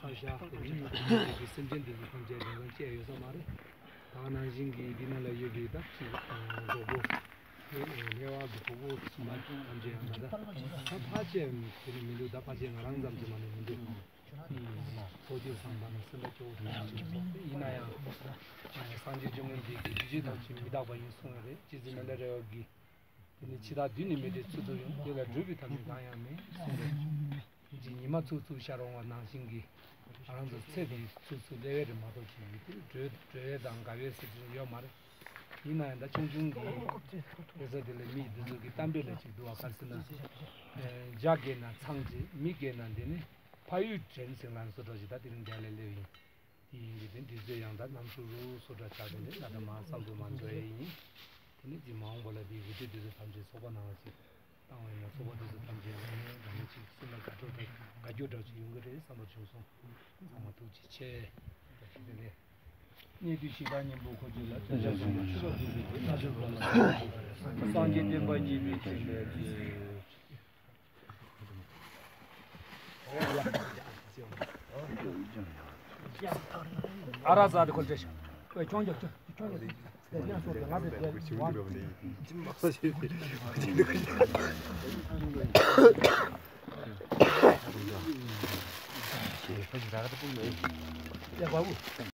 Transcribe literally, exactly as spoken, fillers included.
ས་ཞག་དེ་ནི་སེམས་ཅན་དེ་ཚོ་ཐམས་ཅད་དེང་སང་སྐྱེ་ཡོད་ས་མ་རེད། ད་ག་ནང་བཞིན་གྱི་འདི་ནང་ལ་ཡོད་པའི་ད་ཅིག་གྲོགས་པོ། ལྷེ་བ་གི་གྲོགས་པོ་སུ་མ་ཐམས་ཅད་ཡང་ད་ད་ཕལ་ཆེར་དེ་ནི་མི་འདུག་ད་ཕལ་ཆེར་ང་རང་ཙམ་གྱིས་མ་ནི་མི་འདུག་ཚོགས་ཀྱི་བསམ་པ་ནི་སེམས་པ་སྐྱོ་བོ་ཐམས་ཅད་ཡིན་ན་ཡང་སངས་རྒྱས་བཅོམ་ལྡན་འདས་ཀྱིས་སྡིག་པ་ཐམས་ཅད་མི་རྟག་པ་ཡིན་གསུངས་པ་རེད། ཅི་ཟེར་ན་ལྷ་རས་པ་གིས། དེ་ནི་འཆི་བདག་བདུད་ནི་མི་འབྲལ་ཚུལ་དུ་ཡོང་། དེ་ལ་འགྲོ་བའི་ཐབས་ནི་གང་ཡང་མེད་གསུངས་པས། ཅིག་ཉི་མ་ཚུགས་ཚུགས་ཤར་འོང་བ་ནང་བཞིན་གྱི་ང་རང་ཚོ་ཚེ་འདིའི་ཚུགས་ཚུགས་སླེབས་ཡས་རེད་མ་གཏོགས་ཅིག་ཡིད་དུ་འགྲོ་འགྲོ་ཡས་དང་འགག་ཡས་ཟེར་དུས་ཡོད་མ་རེད། ཡིན་ན་ཡང་ད་ཆུང་ཆུང་གི་དེ་ཚོ་དེ་ལ་མི་འདི་ཚོ་གི་གཏམ་དཔེ་ལ་ཅིག་འདུག་བ། ག་རེ་ཟེར་ན། ཇ་བརྒྱལ་ན་ཚང་གཅིག་མི་བརྒྱལ་ན་འདི་ནི་ཕ་ཡུལ་དྲན་ཟེར་ལ་སོགས་འདྲ་ཞིག་ད་དེ་རིང་འདིར་སླེབས་ཡིན། དེ་ཡིན་གྱི་དེ་འདི་ཚོས་ཡང་དག་རྣམ་གསུམ་རུ་སོ་སྒྲ་ཆགས་ཏེ་འདི་ལ་དང་མ་བསམ་དུ་མ་འགྲོ་ཡས་ཡིན། དེ་ནི་འདི་མ་འོངས་པ་ལ་འདི་ཡི་གེ་འདི་ཚོ་ཐམས་ཅད་ཚོགས་པ་ནང་ཅིག་བཏང་བས་ན་ཚོགས་པ་འདི་ཚོ་ཐམས་ཅད་ལ་ནི་རང་ཉིད་ཅིག་སེམས་ལ་དགའ་སྤྲོ་དང་དགའ་སྐྱོ་འདྲ་ཅིག་ཡོང་གི་རེད་བསམ་པ་བྱུང་སོང་། ཚང་མ་ཐུགས་རྗེ་ཆེ། ད་ཞིག་དེ་ནས་གནས་དུས་ཞིག་དང་གཉེན་པོ་འཁོར་བཅས་ལ། ཕྱག་འཚལ་ཞིང་མཆོད་པ་འབུལ་བའི་ཚེ། སངས་རྒྱས་བསྟན་པ་རྙེད་པའི་ཕྱིར་འདིར། ཨ་ར་ཟ་དེ་ཁོ་ལ་སྤྲད་ཤག་ཁྱོད་ཀྱང་ཁྱོད་ཀྱང་དེ་ཀྱང་སོ་དེ་ང་དེ་དེ་ཝང་ཡ་བ་བུ།